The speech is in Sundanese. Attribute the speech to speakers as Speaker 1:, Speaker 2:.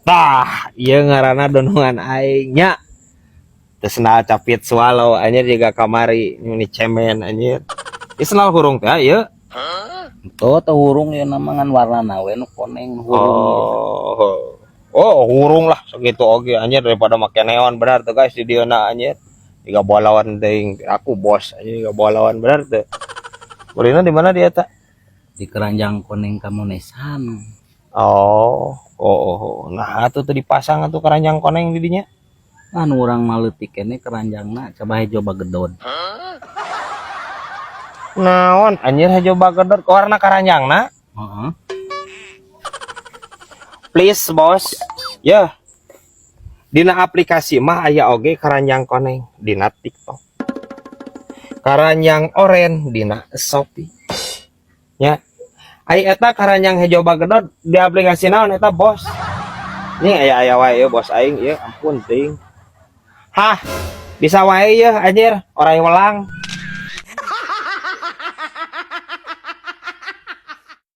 Speaker 1: Tah, ieu ngaranna donongan aing nya. Teu sendal capit swallow, anjir, juga kamari ini cemen, anjir. Ieu sendal hurung teh ieu.
Speaker 2: Tuh, teu hurung ya nama, ngan warnana we nu koneng hurung.
Speaker 1: Oh. Oh, hurung lah segitu oge, anjir, daripada make neon, benar tuh, guys, di dieu na, anjir. Tiga bolawan teuing aku, bos, anjir, tiga bolawan, benar tuh. Belinya di mana dia tak?
Speaker 2: Di keranjang koneng kamonesan.
Speaker 1: Oh. Nah, tuh tuh dipasang tuh keranjang koneng di dinya.
Speaker 2: Kan urang mah leutik keneh keranjangna, coba hejo bagedod.
Speaker 1: Naon, anjir, hejo bagedod warna keranjangna?
Speaker 2: Heeh.
Speaker 1: Please, bos. Ya. Dina aplikasi mah aya oge keranjang koneng dina TikTok. Keranjang oren dina Shopee. Ya. Ai eta keranjang hejo bagedod di aplikasi naon eta, bos? Ini aya aya wae ya bos aing ieu, ampun teuing. Hah, bisa wae ya, anjir, orai welang.